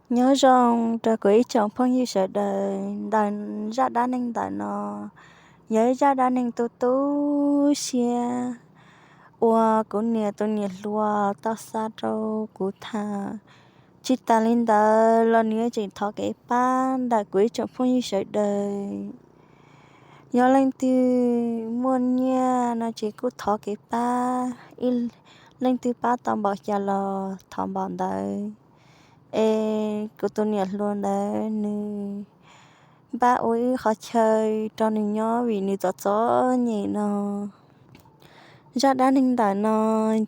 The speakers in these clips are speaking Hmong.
Nyob zoo rau kuv ib tsoom phooj ywg sawv daws. Ntawm zaj dab neeg ntawm no yog ib zaj dab neeg tu tu siab uas kuv niam tus niam hluas tau xa rau kuv tham. Tsis tas li ntawd los nws tseem thov kev pab ntawm kuv ib tsoom phooj ywg sawv daws. Yog leej twg muaj nyiaj no ces kuj thov kev pab, leej twg pab tau npaum cas los thov npaum ntawd. Es kuv tus niam hluas ntawd nws npaj ua ib qhov chaw rau nws nyob vim nws txom txom nyem no. Zaj dab neeg ntawm no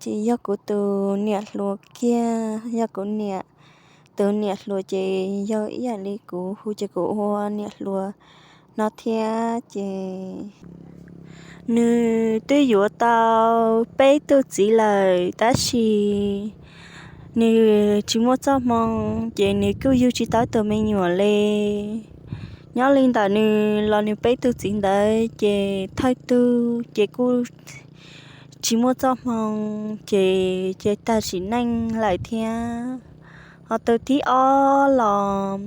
ces yog kuv tus niam hluas kiag, yog kuv niam tus niam hluas ces yog ib yam li kuv hu ces kuv ua niam hluas no thiab ces nws twb yuav tau peb tug txiv lawm tab sis nws tsis muaj txoj hmoo ces nws kuj yug tsis tau tus me nyuam li. Nyob li ntawm nws los nws peb tug txiv ntawd ces thawj tug ces kuj tsis muaj txoj hmoo ces, ces tag sim neej lawm thiab. Ho tus thib ob los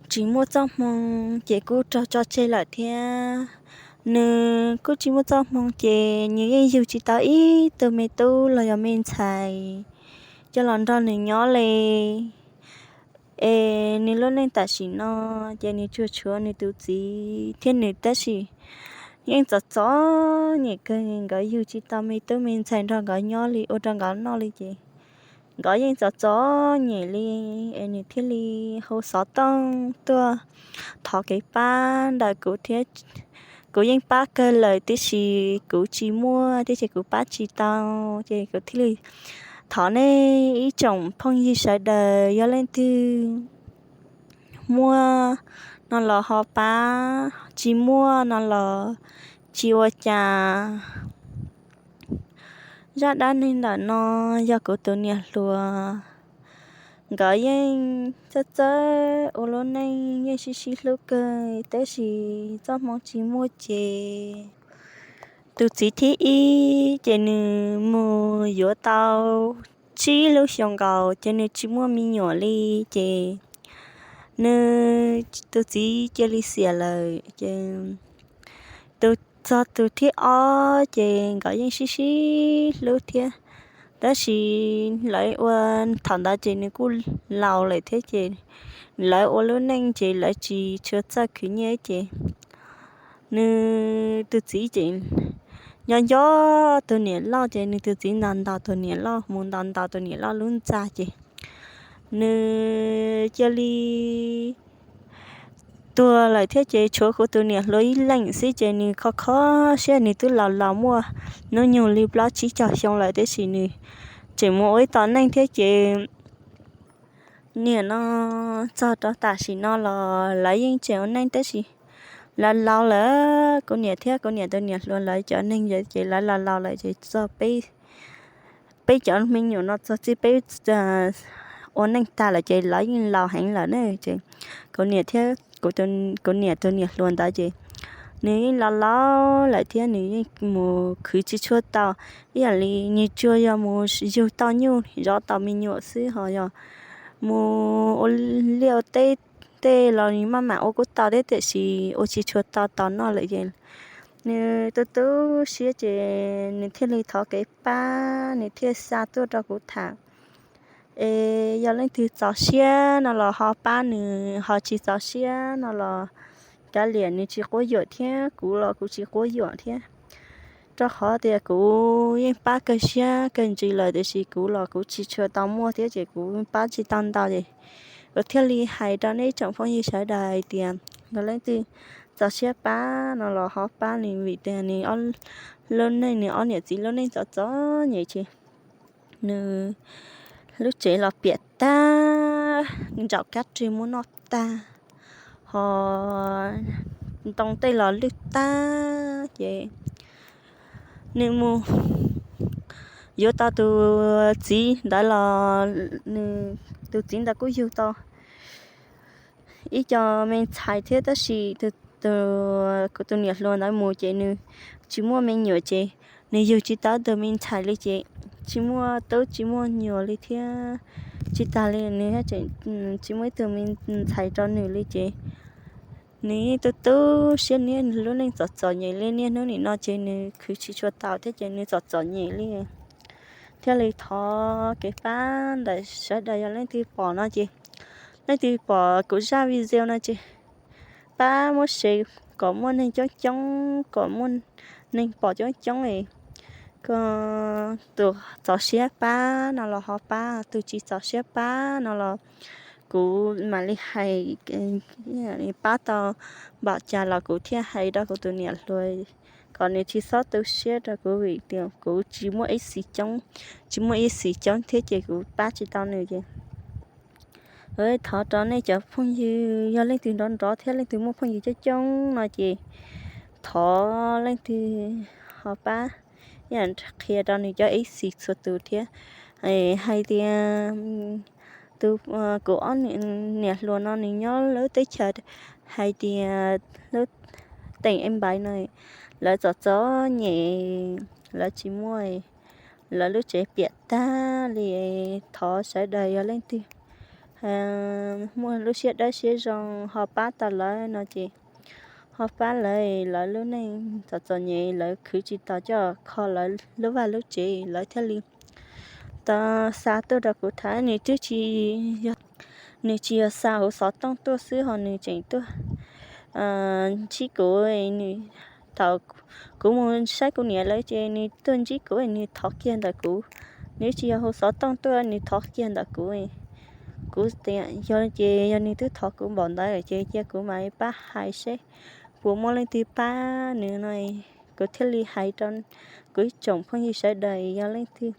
tsis muaj txoj hmoo ces kuj raug tso tseg lawm thiab. Nws kuj tsis muaj txoj hmoo ces nws yeej yug tsis tau ib tug me tub los yog me ntxhais coj los nrog nws nyob li. Es nws lub neej tam sim no ces nws tsuas tshuav nws tus txiv thiab nws tab sis yeej txom txom nyem kawg, nkawd yug tsis tau me tub me ntxhais nrog nkawd nyob li ua rau nkawd noj li ces nkawd yeej txom txom nyem li. Es nws thiaj li hu xov tooj tuaj thov kev pab ntawm kuv thiab. Kuv yeej pab kawg lawm tiam sis kuv tsis muaj thiab ces kuv pab tsis tau, ces kuv thiaj li thov nej ib tsoom phooj ywg sawv daws yog leej twg muaj no los ho pab, tsis muaj no los tsis ua cas. Zaj dab neeg ntawm no yog kuv tus niam hluas, nkawd yeej txawj txawj ua lub neej yeej sib sib hlub kawg tab sis txoj hmoo tsis muaj ces tus txiv thib ib ces nws mus yuav tau tsib lub xyoos nkaus ces nws tsis muaj me nyuam li ces nws, tus txiv cia li xiam lawm ces tus, txog tus thib ob ces nkawd yeej sib sib hlub thiab tab sis lawv ua, thaum ntawd ces nws kuj laus lawm thiab ces lawv ua lub neej ces lawv tsis tshua txawj khwv nyiaj ces nws tus txiv ces nyob nco tus niam loj ces nws tus txiv ntaus ntaus tus niam loj, mus ntaus ntaus tus niam loj lub ntxa ces nws cia li tuag lawm thiab ces tshuav kuv tus niam hluas ib leeg xwb ces nws kho kho siab, nws twb laus laus muaj hnub nyoog li plaub tsib caug xyoo lawm tab sis nws tseem mus ua ib tom neej thiab ces niam no txog rau tam sim no los lawv yeej tseem ua neej tab sis lawv laus lawm. Kuv niam thiab kuv niam tus niam hluas lawv cov neeg ces lawv laus laus lawm ces txog peb, peb cov me nyuam no txog txij peb ua neej tag lawm ces lawv yeej laus heev lawm ne ces kuv niam thiab kuv, kuv niam tus niam hluas ntawd ces nws yeej laus laus lawm thiab nws yeej mus khwv tsis tshua tau, ib yam li nws tsuas yog mus yug tau nyuj zov tau me nyuam xwb ho yog mus ua liaj ua teb tej los nws maj mam ua kuj tau thiab tiam sis ua tsis tshua tau tau noj lawm ces nws tu tu siab ces nws thiaj li thov kev pab, nws thiaj xa tuaj rau kuv tham. Es yog leej twg txaus siab no los ho pab nws, ho tsis txaus siab no los kav liam, nws tsis quab yuam thiab kuv los kuv tsis quab yuam thiab. Rau qhov tias kuv yeej pab kawg siab kawg ntsws lawm tiam sis kuv los kuv tsis tshua tau muaj thiab ces kuv pab tsis tau ntau ces kuv thiaj li hais rau nej tsoom phooj ywg sawv daws hais tias yog leej twg txaus siab pab no los ho pab nws vim tias nws lub neej, nws ob niam txiv lub neej txom txom nyem ces nws lub tsev los piam tag, ntsaum kab rig muab noj tag, ho ntoo tej los lwj tag ces nws mus yuav tau tus txiv ntawd los nws, tus txiv ntawd kuj yug tau ib co me ntxhais thiab tab sis tus, kuv tus niam hluas ntawd mus ces nws tsis muaj me nyuam ces nws yug tsis tau tus me ntxhais li ces tsis muaj tub tsis muaj nyuam li thiab. Tsis tas li nws tseem tsis muaj ib tug me ntxhais rau nws li ces nws yeej tu tu siab, niaj lub neej txom txom nyem li, niaj hnub nim no ces nws khwv tsis tshua tau thiab ces nws txom txom nyem li. Thiaj li thov kev pab ntawm sawv daws, yog leej twg pom no ces leej twg pom kuv zaj video no ces pab muab share kom muaj neeg coob coob, kom muaj neeg pom coob coob es kom tus txaus siab pab no los ho pab, tus tsis txaus siab pab no los kuv mam li hais, pab tau npaum cas los kuv thiaj hais rau kuv tus niam hluas kom nws tsis txhob tu siab rau kuv vim tias kuv tsis muaj ib xis coob, tsis muaj ib xis coob thiab ces kuv pab tsis tau nws ces thov rau nej cov phooj ywg, yog leej twg nrov nrov thiab leej twg muaj phooj ywg coob coob no ces thov leej twg ho pab qhia rau nws cov ib xis txhua tus thiab hais tias tus, kuv ob niam hluas no nws nyob lub teb chaws hais tias lub teem Ej Npaiv no, lawv txom txom nyem, lawv tsis muaj, lawv lub tsev piam tag li. Thov sawv daws yog leej twg muaj lub siab dawb siab zoo ho pab tau lawv no ces ho pab lawv, lawv lub neej txom txom nyem, lawv khwv tsis tau coj kho lawv lub vaj lub tsev, lawv thiaj li tau xa tuaj rau kuv tham. Nws twb tsis, nws tsis yog xa hauv xov tooj tuaj xwb ho nws tseem tuaj ntsib kuv. Nws, thaum kuv mus saib kuv niam lawv ces nws tuaj ntsib kuv, nws thov kiag ntawm kuv. Nws tsis yog hauv xov tooj tuaj, nws thov kiag ntawm kuv. Kuv tias yog ces yog nws twb thov kuv npaum ntawd ces cia kuv mam pab hais seb puas muaj leej twg pab nws no. Kuv thiaj li hais rau kuv ib tsoom phooj ywg sawv daws, yog leej twg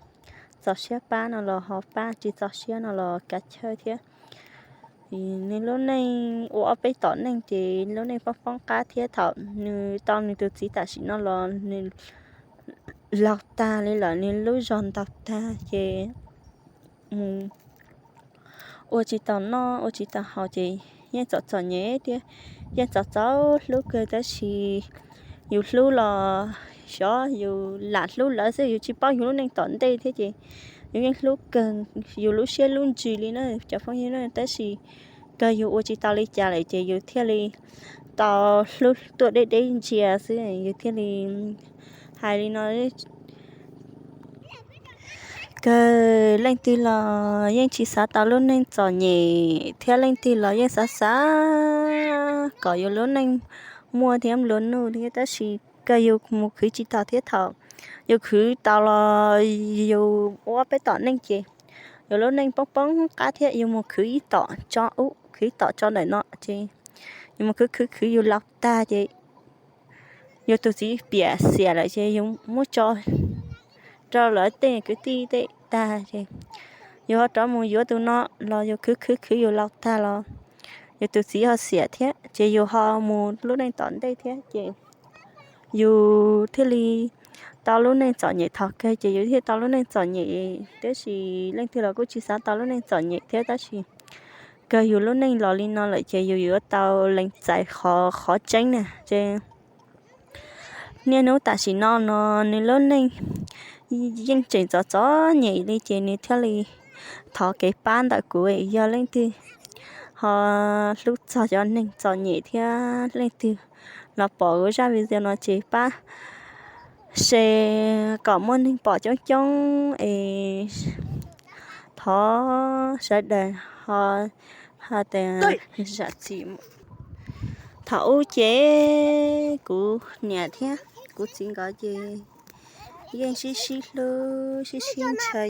txaus siab pab no los ho pab, tsis txaus siab no los kav chawj thiab. Nws lub neej ua ob peb tom neej ces lub neej poob poob qab thiab, thaum nws tau nws tus txiv tam sim no los nws laus tag li lawm, nws lub zog ntaus tag ces mus ua tsis tau noj ua tsis tau haus ces yeej txom txom nyem thiab, yeej txom txom hlub kawg tab sis yus hlub los xyov yus lam hlub lawv xwb, yus tsis paub yus lub neej tom ntej thiab ces yus yeej hlub kawg yus lub siab lub ntsws li na cov phooj ywg na, tab sis kawg yus ua tsis tau li cas lawm ces yus thiaj li tau hlub tuaj deb deb ntsia xwb, yus thiaj li hais li no. Kawg leej twg los yeej tsis xav tau lub neej txom nyem thiab, leej twg los yeej xav xav kom yus lub neej muaj thiab nplua nuj thiab, tab sis kawg yus mus khwv tsis tau thiab. Thaum yus khwv tau los yus ua peb tom neej ces yus lub neej poob poob qab thiab, yus mus khwv ib tom tso ub, khwv ib tom tso ntawm no ces yus mus khwv khwv khwv yus laus tag ces yus tus txiv piam xiam lawm ces yus muab tso rau lawv tej kwv tij tej tag ces yus ho rov mus yuav tus no los yus khwv khwv khwv yus laus tag los yus tus txiv ho xiam thiab ces yus ho mus lub neej tom ntej thiab ces yus thiaj li tau lub neej txom nyem. Thaum kawg ces yus thiaj tau lub neej txom nyem, tab sis leej twg los kuj tsis xav tau lub neej txom nyem thiab, tab sis kawg yus lub neej los li no lawm ces yus yuav tau lees txais qhov qhov tseeb na ces niaj hnub tam sim no no nws lub neej yeej tseem txom txom nyem li ces nws thiaj li thov kev pab ntawm kuv. Yog leej twg ho hlub txog cov neeg txom nyem thiab leej twg los pom kuv zaj video no ces pab share kom muaj neeg pom coob coob es thov sawv daws ho, ho tias zam txim. Thaum ub ces kuv niam thiab kuv txiv nkawd ces yeej sib sib hlub sib sib ntshaw.